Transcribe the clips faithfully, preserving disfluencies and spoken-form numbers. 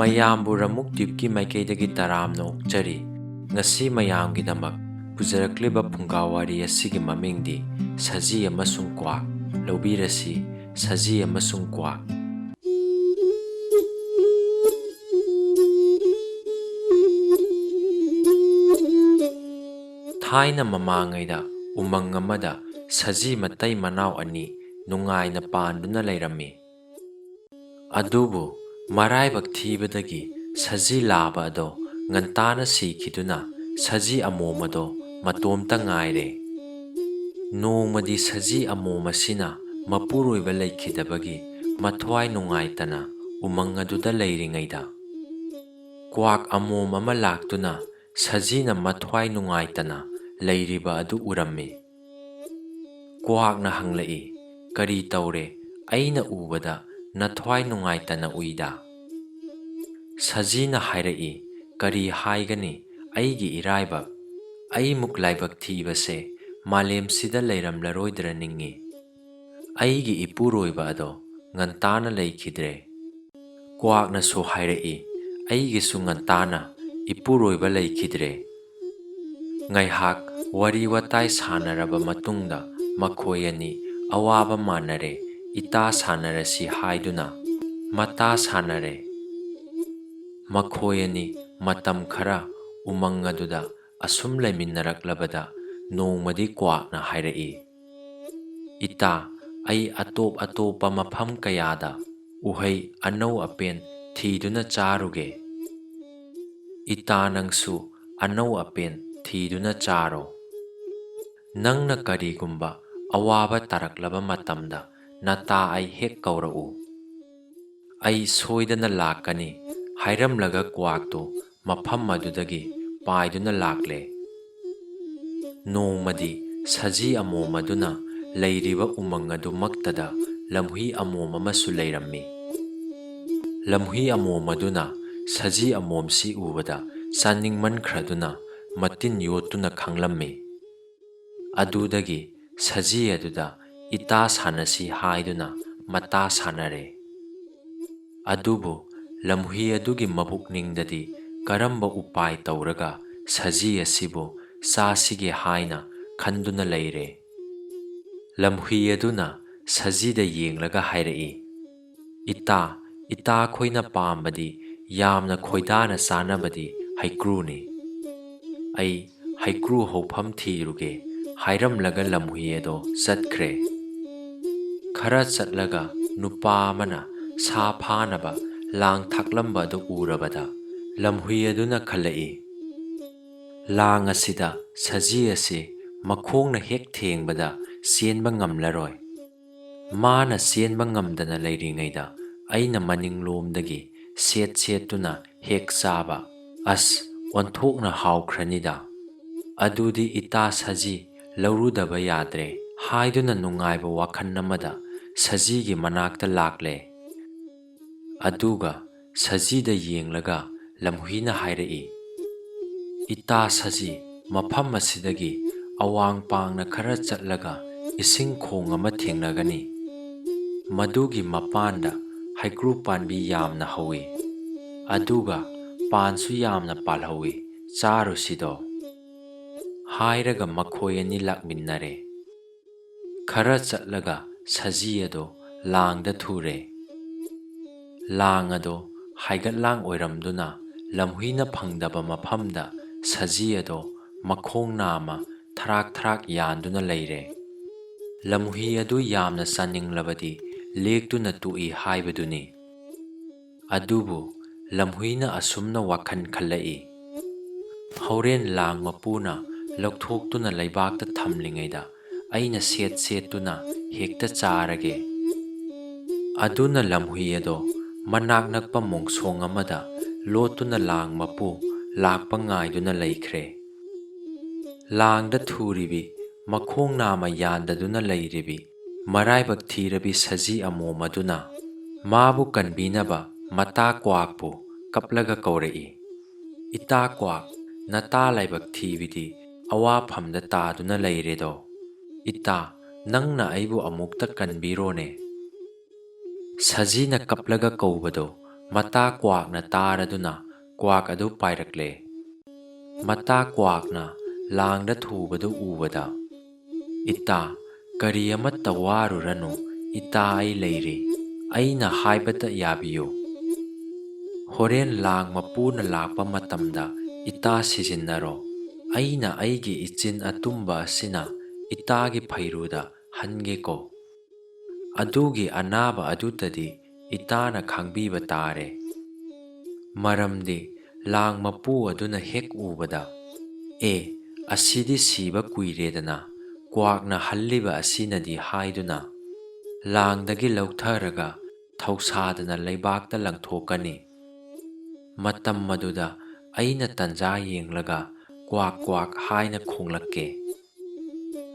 ꯃꯌꯥꯝꯕꯨ ꯔꯃꯨꯛ ꯇ꯭ꯌꯨꯕꯀꯤ ꯃꯥꯏꯀꯩꯗꯒꯤ ꯇꯔꯥꯝꯅ ꯑꯣꯛꯆꯔꯤ꯫ ꯉꯁꯤ ꯃꯌꯥꯝꯒꯤꯗꯃꯛ ꯄꯨꯖꯔꯛꯂꯤꯕ ꯐꯨꯡꯒꯥ ꯋꯥꯔꯤ ꯑꯁꯤꯒꯤ ꯃꯃꯤꯡꯗꯤ ꯁꯖꯤ ꯑꯃꯁꯨꯡ ꯀ꯭ꯋꯥꯛ꯫ ꯂꯧꯕꯤꯔꯁꯤ, ꯁꯖꯤ ꯑꯃꯁꯨꯡ ꯀ꯭ꯋꯥꯛ꯫ ꯊꯥꯏꯅ ꯃꯃꯥꯡꯉꯩꯗ ꯎꯃꯪ ꯑꯃꯗ ꯁꯖꯤ ꯃꯇꯩ ꯃꯅꯥꯎ ꯑꯅꯤ ꯅꯨꯡꯉꯥꯏꯅ ꯄꯥꯟꯗꯨꯅ ꯂꯩꯔꯝꯃꯤ꯫ ꯑꯗꯨꯕꯨ ꯃꯔꯥꯏꯕꯛ ꯊꯤꯕꯗꯒꯤ ꯁꯖꯤ ꯂꯥꯕ ꯑꯗꯣ ꯉꯟꯇꯥꯅ ꯁꯤꯈꯤꯗꯨꯅ ꯁꯖꯤ ꯑꯃꯣꯝ ꯑꯗꯣ ꯃꯇꯣꯝꯇ ꯉꯥꯏꯔꯦ꯫ ꯅꯣꯡꯃꯗꯤ ꯁꯖꯤ ꯑꯃꯣꯝ ꯑꯁꯤꯅ ꯃꯄꯨꯔꯣꯏꯕ ꯂꯩꯈꯤꯗꯕꯒꯤ ꯃꯊ꯭ꯋꯥꯏ ꯅꯨꯡꯉꯥꯏꯇꯅ ꯎꯃꯪ ꯑꯗꯨꯗ ꯂꯩꯔꯤꯉꯩꯗ, ꯀ꯭ꯋꯥꯛ ꯑꯃꯣꯝ ꯑꯃ ꯂꯥꯛꯇꯨꯅ ꯁꯖꯤꯅ ꯃꯊ꯭ꯋꯥꯏ ꯅꯨꯡꯉꯥꯏꯇꯅ ꯂꯩꯔꯤꯕ ꯑꯗꯨ ꯎꯔꯝꯃꯤ꯫ ꯀ꯭ꯋꯥꯛꯅ ꯍꯪꯂꯛꯏ, "ꯀꯔꯤ ꯇꯧꯔꯦ? ꯑꯩꯅ ꯎꯕꯗ ꯅꯊ꯭ꯋꯥꯏ ꯅꯨꯡꯉꯥꯏꯇꯅ ꯎꯏꯗ?" ꯁꯖꯤꯅ ꯍꯥꯏꯔꯛꯏ, "ꯀꯔꯤ ꯍꯥꯏꯒꯅꯤ? ꯑꯩꯒꯤ ꯏꯔꯥꯏꯕꯛ꯫ ꯑꯩꯃꯨꯛ ꯂꯥꯏꯕꯛ ꯊꯤꯕꯁꯦ ꯃꯥꯂꯦꯝꯁꯤꯗ ꯂꯩꯔꯝꯂꯔꯣꯏꯗ꯭ꯔ ꯅꯤꯡꯏ꯫ ꯑꯩꯒꯤ ꯏꯄꯨꯔꯣꯏꯕ ꯑꯗꯣ ꯉꯟꯇꯥꯅ ꯂꯩꯈꯤꯗ꯭ꯔꯦ꯫" ꯀ꯭ꯋꯥꯛꯅꯁꯨ ꯍꯥꯏꯔꯛꯏ, "ꯑꯩꯒꯤꯁꯨ ꯉꯟꯇꯥꯅ ꯏꯄꯨꯔꯣꯏꯕ ꯂꯩꯈꯤꯗ꯭ꯔꯦ꯫" ꯉꯥꯏꯍꯥꯛ ꯋꯥꯔꯤ ꯋꯥꯇꯥꯏ ꯁꯥꯟꯅꯔꯕ ꯃꯇꯨꯡꯗ ꯃꯈꯣꯏ ꯑꯅꯤ ꯑꯋꯥꯕ ꯃꯥꯟꯅꯔꯦ, ꯏꯇꯥ ꯁꯥꯟꯅꯔꯁꯤ ꯍꯥꯏꯗꯨꯅ ꯃꯇꯥ ꯁꯥꯟꯅꯔꯦ꯫ ꯃꯈꯣꯏ ꯑꯅꯤ ꯃꯇꯝ ꯈꯔ ꯎꯃꯪ ꯑꯗꯨꯗ ꯑꯁꯨꯝ ꯂꯩꯃꯤꯟꯅꯔꯛꯂꯕꯗ ꯅꯣꯡꯃꯗꯤ ꯀ꯭ꯋꯥꯛꯅ ꯍꯥꯏꯔꯛꯏ, "ꯏꯇꯥ, ꯑꯩ ꯑꯇꯣꯞ ꯑꯇꯣꯞꯄ ꯃꯐꯝ ꯀꯌꯥꯗ ꯎꯍꯩ ꯑꯅꯧ ꯑꯄꯦꯟ ꯊꯤꯗꯨꯅ ꯆꯥꯔꯨꯒꯦ꯫ ꯏꯇꯥ, ꯅꯪꯁꯨ ꯑꯅꯧ ꯑꯄꯦꯟ ꯊꯤꯗꯨꯅ ꯆꯥꯔꯣ꯫ ꯅꯪꯅ ꯀꯔꯤꯒꯨꯝꯕ ꯑꯋꯥꯕ ꯇꯥꯔꯛꯂꯕ ꯃꯇꯝꯗ ꯅꯇꯥ ꯑꯩ ꯍꯦꯛ ꯀꯧꯔꯛꯎ꯫ ꯑꯩ ꯁꯣꯏꯗꯅ ꯂꯥꯛꯀꯅꯤ" ꯍꯥꯏꯔꯝꯂꯒ ꯀ꯭ꯋꯥꯛꯇꯨ ꯃꯐꯝ ꯑꯗꯨꯗꯒꯤ ꯄꯥꯏꯗꯨꯅ ꯂꯥꯛꯂꯦ꯫ ꯅꯣꯡꯃꯗꯤ ꯁꯖꯤ ꯑꯃꯣꯝ ꯑꯗꯨꯅ ꯂꯩꯔꯤꯕ ꯎꯃꯪ ꯑꯗꯨꯃꯛꯇꯗ ꯂꯝꯍꯨꯏ ꯑꯃꯣꯝ ꯑꯃꯁꯨ ꯂꯩꯔꯝꯃꯤ꯫ ꯂꯝꯍꯨꯏ ꯑꯃꯣꯝ ꯑꯗꯨꯅ ꯁꯖꯤ ꯑꯃꯣꯝꯁꯤ ꯎꯕꯗ ꯆꯥꯅꯤꯡꯃꯟꯈ꯭ꯔꯗꯨꯅ ꯃꯇꯤꯟ ꯌꯣꯠꯇꯨꯅ ꯈꯥꯡꯂꯝꯃꯤ꯫ ꯑꯗꯨꯗꯒꯤ ꯁꯖꯤ ꯑꯗꯨꯗ ꯏꯇꯥ ꯁꯥꯟꯅꯁꯤ ꯍꯥꯏꯗꯨꯅ ꯃꯇꯥ ꯁꯥꯟꯅꯔꯦ꯫ ꯑꯗꯨꯕꯨ ꯂꯝꯍꯨꯏ ꯑꯗꯨꯒꯤ ꯃꯕꯨꯛꯅꯤꯡꯗꯗꯤ ꯀꯔꯝꯕ ꯎꯄꯥꯏ ꯇꯧꯔꯒ ꯁꯖꯤ ꯑꯁꯤꯕꯨ ꯆꯥꯁꯤꯒꯦ ꯍꯥꯏꯅ ꯈꯟꯗꯨꯅ ꯂꯩꯔꯦ꯫ ꯂꯝꯍꯨꯏ ꯑꯗꯨꯅ ꯁꯖꯤꯗ ꯌꯦꯡꯂꯒ ꯍꯥꯏꯔꯛꯏ, "ꯏꯇꯥ, ꯏꯇꯥꯈꯣꯏꯅ ꯄꯥꯝꯕꯗꯤ ꯌꯥꯝꯅ ꯈꯣꯏꯗꯥꯅ ꯆꯥꯅꯕꯗꯤ ꯍꯩꯀ꯭ꯔꯨꯅꯤ꯫ ꯑꯩ ꯍꯩꯀ꯭ꯔꯨ ꯍꯧꯐꯝ ꯊꯤꯔꯨꯒꯦ" ꯍꯥꯏꯔꯝꯂꯒ ꯂꯝꯍꯨꯏ ꯑꯗꯣ ꯆꯠꯈ꯭ꯔꯦ꯫ ꯈꯔ ꯆꯠꯂꯒ ꯅꯨꯄꯥ ꯑꯃꯅ ꯁꯥ ꯐꯥꯅꯕ ꯂꯥꯡ ꯊꯥꯛꯂꯝꯕ ꯑꯗꯨ ꯎꯔꯕꯗ ꯂꯝꯍꯨꯏ ꯑꯗꯨꯅ ꯈꯜꯂꯛꯏ, "ꯂꯥꯡ ꯑꯁꯤꯗ ꯁꯖꯤ ꯑꯁꯤ ꯃꯈꯣꯡꯅ ꯍꯦꯛ ꯊꯦꯡꯕꯗ ꯆꯦꯟꯕ ꯉꯝꯂꯔꯣꯏ꯫ ꯃꯥꯅ ꯆꯦꯟꯕ ꯉꯝꯗꯅ ꯂꯩꯔꯤꯉꯩꯗ ꯑꯩꯅ ꯃꯅꯤꯡꯂꯣꯝꯗꯒꯤ ꯁꯦꯠ ꯁꯦꯠꯇꯨꯅ ꯍꯦꯛ ꯆꯥꯕ, ꯑꯁ, ꯑꯣꯟꯊꯣꯛꯅ ꯍꯥꯎꯈ꯭ꯔꯅꯤꯗ꯫ ꯑꯗꯨꯗꯤ ꯏꯇꯥ ꯁꯖꯤ ꯂꯧꯔꯨꯗꯕ ꯌꯥꯗ꯭ꯔꯦ" ꯍꯥꯏꯗꯨꯅ ꯅꯨꯡꯉꯥꯏꯕ ꯋꯥꯈꯜ ꯑꯃꯗ ꯁꯖꯤꯒꯤ ꯃꯅꯥꯛꯇ ꯂꯥꯛꯂꯦ꯫ ꯑꯗꯨꯒ ꯁꯖꯤꯗ ꯌꯦꯡꯂꯒ ꯂꯝꯍꯨꯏꯅ ꯍꯥꯏꯔꯛꯏ, "ꯏꯇꯥ ꯁꯖꯤ, ꯃꯐꯝ ꯑꯁꯤꯗꯒꯤ ꯑꯋꯥꯡ ꯄꯥꯡꯅ ꯈꯔ ꯆꯠꯂꯒ ꯏꯁꯤꯡ ꯈꯣꯡ ꯑꯃ ꯊꯦꯡꯅꯒꯅꯤ꯫ ꯃꯗꯨꯒꯤ ꯃꯄꯥꯟꯗ ꯍꯩꯀ꯭ꯔꯨ ꯄꯥꯝꯕꯤ ꯌꯥꯝꯅ ꯍꯧꯏ, ꯑꯗꯨꯒ ꯄꯥꯟꯁꯨ ꯌꯥꯝꯅ ꯄꯥꯜꯍꯧꯏ, ꯆꯥꯔꯨꯁꯤꯗꯣ" ꯍꯥꯏꯔꯒ ꯃꯈꯣꯏ ꯑꯅꯤ ꯂꯥꯛꯃꯤꯟꯅꯔꯦ꯫ ꯈꯔ ꯆꯠꯂꯒ ꯁꯖꯤ ꯑꯗꯣ ꯂꯥꯡꯗ ꯊꯨꯔꯦ꯫ ꯂꯥꯡ ꯑꯗꯣ ꯍꯥꯏꯒꯠꯂꯥꯡ ꯑꯣꯏꯔꯝꯗꯨꯅ ꯂꯝꯍꯨꯏꯅ ꯐꯪꯗꯕ ꯃꯐꯝꯗ ꯁꯖꯤ ꯑꯗꯣ ꯃꯈꯣꯡ ꯅꯥꯝꯃ ꯊꯔꯥꯛ ꯊꯔꯥꯛ ꯌꯥꯟꯗꯨꯅ ꯂꯩꯔꯦ꯫ ꯂꯝꯍꯨꯏ ꯑꯗꯨ ꯌꯥꯝꯅ ꯆꯥꯅꯤꯡꯂꯕꯗꯤ ꯂꯦꯛꯇꯨꯅ ꯇꯣꯛꯏ ꯍꯥꯏꯕꯗꯨꯅꯤ꯫ ꯑꯗꯨꯕꯨ ꯂꯝꯍꯨꯏꯅ ꯑꯁꯨꯝꯅ ꯋꯥꯈꯜ ꯈꯜꯂꯛꯏ, "ꯍꯣꯔꯦꯟ ꯂꯥꯡ ꯃꯄꯨꯅ ꯂꯧꯊꯣꯛꯇꯨꯅ ꯂꯩꯕꯥꯛꯇ ꯊꯝꯂꯤꯉꯩꯗ ꯑꯩꯅ ꯁꯦꯠ ꯁꯦꯠꯇꯨꯅ ꯍꯦꯛꯇ ꯆꯥꯔꯒꯦ"꯫ ꯑꯗꯨꯅ ꯂꯝꯍꯨꯏ ꯑꯗꯣ ꯃꯅꯥꯛ ꯅꯛꯄ ꯃꯣꯡꯁꯣꯡ ꯑꯃꯗ ꯂꯣꯠꯇꯨꯅ ꯂꯥꯡ ꯃꯄꯨ ꯂꯥꯛꯄ ꯉꯥꯏꯗꯨꯅ ꯂꯩꯈ꯭ꯔꯦ꯫ ꯂꯥꯡꯗ ꯊꯨꯔꯤꯕꯤ, ꯃꯈꯣꯡ ꯅꯥꯝꯃ ꯌꯥꯟꯗꯗꯨꯅ ꯂꯩꯔꯤꯕꯤ ꯃꯔꯥꯏꯕꯛ ꯊꯤꯔꯕꯤ ꯁꯖꯤ ꯑꯃꯣꯝ ꯑꯗꯨꯅ ꯃꯥꯕꯨ ꯀꯟꯕꯤꯅꯕ ꯃꯇꯥ ꯀ꯭ꯋꯥꯛꯄꯨ ꯀꯞꯂꯒ ꯀꯧꯔꯛꯏ, "ꯏꯇꯥ ꯀ꯭ꯋꯥꯛ, ꯅꯇꯥ ꯂꯥꯏꯕꯛ ꯊꯤꯕꯤꯗꯤ ꯑꯋꯥꯐꯝꯗ ꯇꯥꯗꯨꯅ ꯂꯩꯔꯦꯗꯣ꯫ ꯏꯇꯥ, ꯅꯪꯅ ꯑꯩꯕꯨ ꯑꯃꯨꯛꯇ ꯀꯟꯕꯤꯔꯣꯅꯦ"꯫ ꯁꯖꯤꯅ ꯀꯞꯂꯒ ꯀꯧꯕꯗꯣ ꯃꯇꯥ ꯀ꯭ꯋꯥꯛꯅ ꯇꯥꯔꯗꯨꯅ ꯀ꯭ꯋꯥꯛ ꯑꯗꯨ ꯄꯥꯏꯔꯛꯂꯦ꯫ ꯃꯇꯥ ꯀ꯭ꯋꯥꯛꯅ ꯂꯥꯡꯗ ꯊꯨꯕꯗꯨ ꯎꯕꯗ, "ꯏꯇꯥ, ꯀꯔꯤ ꯑꯃꯠꯇ ꯋꯥꯔꯨꯔꯅꯨ, ꯏꯇꯥ ꯑꯩ ꯂꯩꯔꯤ꯫ ꯑꯩꯅ ꯍꯥꯏꯕꯇ ꯌꯥꯕꯤꯌꯨ꯫ ꯍꯣꯔꯦꯟ ꯂꯥꯡ ꯃꯄꯨꯅ ꯂꯥꯛꯄ ꯃꯇꯝꯗ ꯏꯇꯥ ꯁꯤꯖꯤꯟꯅꯔꯣ꯫ ꯑꯩꯅ ꯑꯩꯒꯤ ꯏꯆꯤꯟ ꯑꯇꯨꯝꯕ ꯑꯁꯤꯅ ꯏꯇꯥꯒꯤ ꯐꯩꯔꯨꯗ ꯍꯟꯒꯦꯀꯣ꯫ ꯑꯗꯨꯒꯤ ꯑꯅꯥꯕ ꯑꯗꯨꯇꯗꯤ ꯏꯇꯥꯅ ꯈꯪꯕꯤꯕ ꯇꯥꯔꯦ꯫ ꯃꯔꯝꯗꯤ ꯂꯥꯡ ꯃꯄꯨ ꯑꯗꯨꯅ ꯍꯦꯛ ꯎꯕꯗ, 'ꯑꯦ, ꯑꯁꯤꯗꯤ ꯁꯤꯕ ꯀꯨꯏꯔꯦꯗꯅ, ꯀ꯭ꯋꯥꯛꯅ ꯍꯜꯂꯤꯕ ꯑꯁꯤꯅꯗꯤ' ꯍꯥꯏꯗꯨꯅ ꯂꯥꯡꯗꯒꯤ ꯂꯧꯊꯔꯒ ꯊꯧꯁꯥꯗꯅ ꯂꯩꯕꯥꯛꯇ ꯂꯪꯊꯣꯛꯀꯅꯤ꯫ ꯃꯇꯝ ꯑꯗꯨꯗ ꯑꯩꯅ ꯇꯟꯖꯥ ꯌꯦꯡꯂꯒ ꯀ꯭ꯋꯥꯛ ꯀ꯭ꯋꯥꯛ ꯍꯥꯏꯅ ꯈꯣꯡꯂꯛꯀꯦ꯫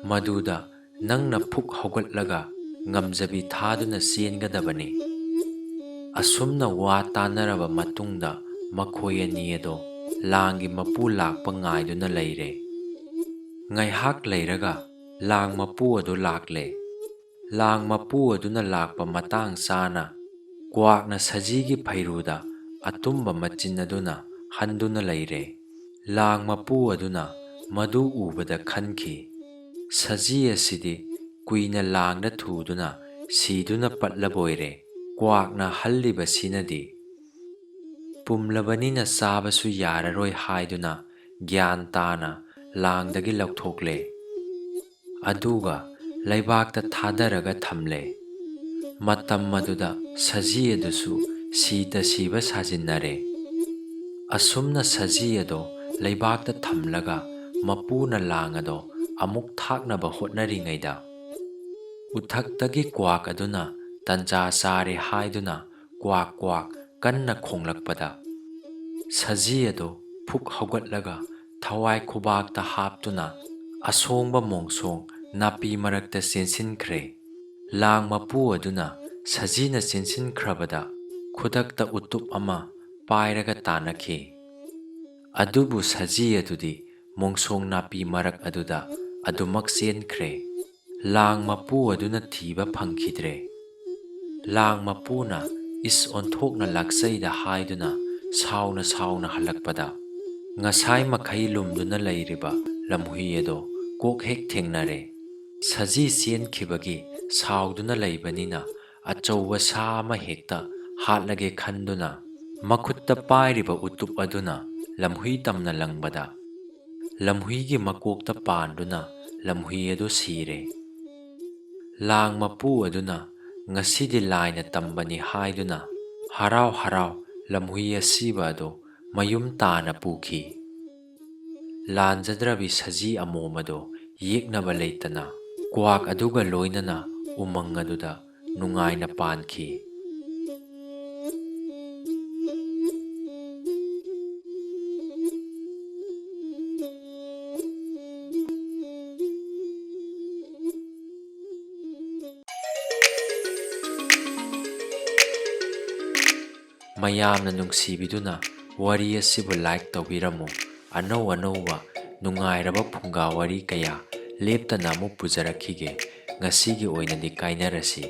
ꯃꯗꯨꯗ ꯅꯪꯅ ꯐꯨꯛ ꯍꯧꯒꯠꯂꯒ ꯉꯝꯖꯕꯤ ꯊꯥꯗꯨꯅ ꯆꯦꯟꯒꯗꯕꯅꯤ꯫ ꯑꯁꯨꯝꯅ ꯋꯥ ꯇꯥꯅꯔꯕ ꯃꯇꯨꯡꯗ ꯃꯈꯣꯏ ꯑꯅꯤ ꯑꯗꯣ ꯂꯥꯡꯒꯤ ꯃꯄꯨ ꯂꯥꯛꯄ ꯉꯥꯏꯗꯨꯅ ꯂꯩꯔꯦ꯫ ꯉꯥꯏꯍꯥꯛ ꯂꯩꯔꯒ ꯂꯥꯡ ꯃꯄꯨ ꯑꯗꯨ ꯂꯥꯛꯂꯦ꯫ ꯂꯥꯡ ꯃꯄꯨ ꯑꯗꯨꯅ ꯂꯥꯛꯄ ꯃꯇꯥꯡ ꯆꯥꯅ ꯀ꯭ꯋꯥꯛꯅ ꯁꯖꯤꯒꯤ ꯐꯩꯔꯨꯗ ꯑꯇꯨꯝꯕ ꯃꯆꯤꯟ ꯑꯗꯨꯅ ꯍꯟꯗꯨꯅ ꯂꯩꯔꯦ꯫ ꯂꯥꯡ ꯃꯄꯨ ꯑꯗꯨꯅ ꯃꯗꯨ ꯎꯕꯗ ꯈꯟꯈꯤ, "ꯁꯖꯤ ꯑꯁꯤꯗꯤ ꯀꯨꯏꯅ ꯂꯥꯡꯗ ꯊꯨꯗꯨꯅ ꯁꯤꯗꯨꯅ ꯄꯠꯂꯕꯣꯏꯔꯦ꯫ ꯀ꯭ꯋꯥꯛꯅ ꯍꯜꯂꯤꯕꯁꯤꯅꯗꯤ ꯄꯨꯝꯂꯕꯅꯤꯅ ꯆꯥꯕꯁꯨ ꯌꯥꯔꯔꯣꯏ" ꯍꯥꯏꯗꯨꯅ ꯒ꯭ꯌꯥꯟ ꯇꯥꯅ ꯂꯥꯡꯗꯒꯤ ꯂꯧꯊꯣꯛꯂꯦ꯫ ꯑꯗꯨꯒ ꯂꯩꯕꯥꯛꯇ ꯊꯥꯗꯔꯒ ꯊꯝꯂꯦ꯫ ꯃꯇꯝ ꯑꯗꯨꯗ ꯁꯖꯤ ꯑꯗꯨꯁꯨ ꯁꯤꯇ ꯁꯤꯕ ꯁꯥꯖꯤꯟꯅꯔꯦ꯫ ꯑꯁꯨꯝꯅ ꯁꯖꯤ ꯑꯗꯣ ꯂꯩꯕꯥꯛꯇ ꯊꯝꯂꯒ ꯃꯄꯨꯅ ꯂꯥꯡ ꯑꯗꯣ ꯑꯃꯨꯛ ꯊꯥꯛꯅꯕ ꯍꯣꯠꯅꯔꯤꯉꯩꯗ, ꯎꯊꯛꯇꯒꯤ ꯀ꯭ꯋꯥꯛ ꯑꯗꯨꯅ ꯇꯟꯖꯥ ꯆꯥꯔꯦ ꯍꯥꯏꯗꯨꯅ ꯀ꯭ꯋꯥꯛ ꯀ꯭ꯋꯥꯛ ꯀꯟꯅ ꯈꯣꯡꯂꯛꯄꯗ, ꯁꯖꯤ ꯑꯗꯨ ꯐꯨꯛ ꯍꯧꯒꯠꯂꯒ ꯊꯋꯥꯏ ꯈꯨꯕꯥꯛꯇ ꯍꯥꯞꯇꯨꯅ ꯑꯁꯣꯡꯕ ꯃꯣꯡꯁꯣꯡ ꯅꯥꯄꯤ ꯃꯔꯛꯇ ꯆꯦꯟꯁꯤꯟꯈ꯭ꯔꯦ꯫ ꯂꯥꯡ ꯃꯄꯨ ꯑꯗꯨꯅ ꯁꯖꯤꯅ ꯆꯦꯟꯁꯤꯟꯈ꯭ꯔꯕꯗ ꯈꯨꯗꯛꯇ ꯎꯇꯨꯞ ꯑꯃ ꯄꯥꯏꯔꯒ ꯇꯥꯟꯅꯈꯤ꯫ ꯑꯗꯨꯕꯨ ꯁꯖꯤ ꯑꯗꯨꯗꯤ ꯃꯣꯡꯁꯣꯡ ꯅꯥꯄꯤ ꯃꯔꯛ ꯑꯗꯨꯗ ꯑꯗꯨꯃꯛ ꯆꯦꯟꯈ꯭ꯔꯦ꯫ ꯂꯥꯡ ꯃꯄꯨ ꯑꯗꯨꯅ ꯊꯤꯕ ꯐꯪꯈꯤꯗ꯭ꯔꯦ꯫ ꯂꯥꯡ ꯃꯄꯨꯅ ꯏꯁ ꯑꯣꯟꯊꯣꯛꯅ ꯂꯥꯛꯆꯩꯗ ꯍꯥꯏꯗꯨꯅ ꯁꯥꯎꯅ ꯁꯥꯎꯅ ꯍꯜꯂꯛꯄꯗ, ꯉꯁꯥꯏ ꯃꯈꯩ ꯂꯨꯝꯗꯨꯅ ꯂꯩꯔꯤꯕ ꯂꯝꯍꯨꯏ ꯑꯗꯣ ꯀꯣꯛ ꯍꯦꯛ ꯊꯦꯡꯅꯔꯦ꯫ ꯁꯖꯤ ꯆꯦꯟꯈꯤꯕꯒꯤ ꯁꯥꯎꯗꯨꯅ ꯂꯩꯕꯅꯤꯅ ꯑꯆꯧꯕ ꯁꯥ ꯑꯃ ꯍꯦꯛꯇ ꯍꯥꯠꯂꯒꯦ ꯈꯟꯗꯨꯅ ꯃꯈꯨꯠꯇ ꯄꯥꯏꯔꯤꯕ ꯎꯇꯨꯞ ꯑꯗꯨꯅ ꯂꯝꯍꯨꯏ ꯇꯝꯅ ꯂꯪꯕꯗ, ꯂꯝꯍꯨꯏꯒꯤ ꯃꯀꯣꯛꯇ ꯄꯥꯟꯗꯨꯅ ꯂꯝꯍꯨꯏ ꯑꯗꯨ ꯁꯤꯔꯦ꯫ ꯂꯥꯡ ꯃꯄꯨ ꯑꯗꯨꯅ ꯉꯁꯤꯗꯤ ꯂꯥꯏꯅ ꯇꯝꯕꯅꯤ ꯍꯥꯏꯗꯨꯅ ꯍꯔꯥꯎ ꯍꯔꯥꯎ ꯂꯝꯍꯨꯏ ꯑꯁꯤꯕ ꯑꯗꯨ ꯃꯌꯨꯝ ꯇꯥꯅ ꯄꯨꯈꯤ꯫ ꯂꯥꯟꯖꯗ꯭ꯔꯕꯤ ꯁꯖꯤ ꯑꯃꯣꯝ ꯑꯗꯨ ꯌꯦꯛꯅꯕ ꯂꯩꯇꯅ ꯀ꯭ꯋꯥꯛ ꯑꯗꯨꯒ ꯂꯣꯏꯅꯅ ꯎꯃꯪ ꯑꯗꯨꯗ ꯅꯨꯡꯉꯥꯏꯅ ꯄꯥꯟꯈꯤ꯫ ꯃꯌꯥꯝꯅ ꯅꯨꯡꯁꯤꯕꯤꯗꯨꯅ ꯋꯥꯔꯤ ꯑꯁꯤꯕꯨ like ꯇꯧꯕꯤꯔꯝꯃꯨ꯫ ꯑꯅꯧ ꯑꯅꯧꯕ ꯅꯨꯡꯉꯥꯏꯔꯕ ꯐꯨꯡꯒꯥ ꯋꯥꯔꯤ ꯀꯌꯥ ꯂꯦꯞꯇꯅ ꯑꯃꯨꯛ ꯄꯨꯖꯔꯛꯈꯤꯒꯦ꯫ ꯉꯁꯤꯒꯤ ꯑꯣꯏꯅꯗꯤ ꯀꯥꯏꯅꯔꯁꯤ꯫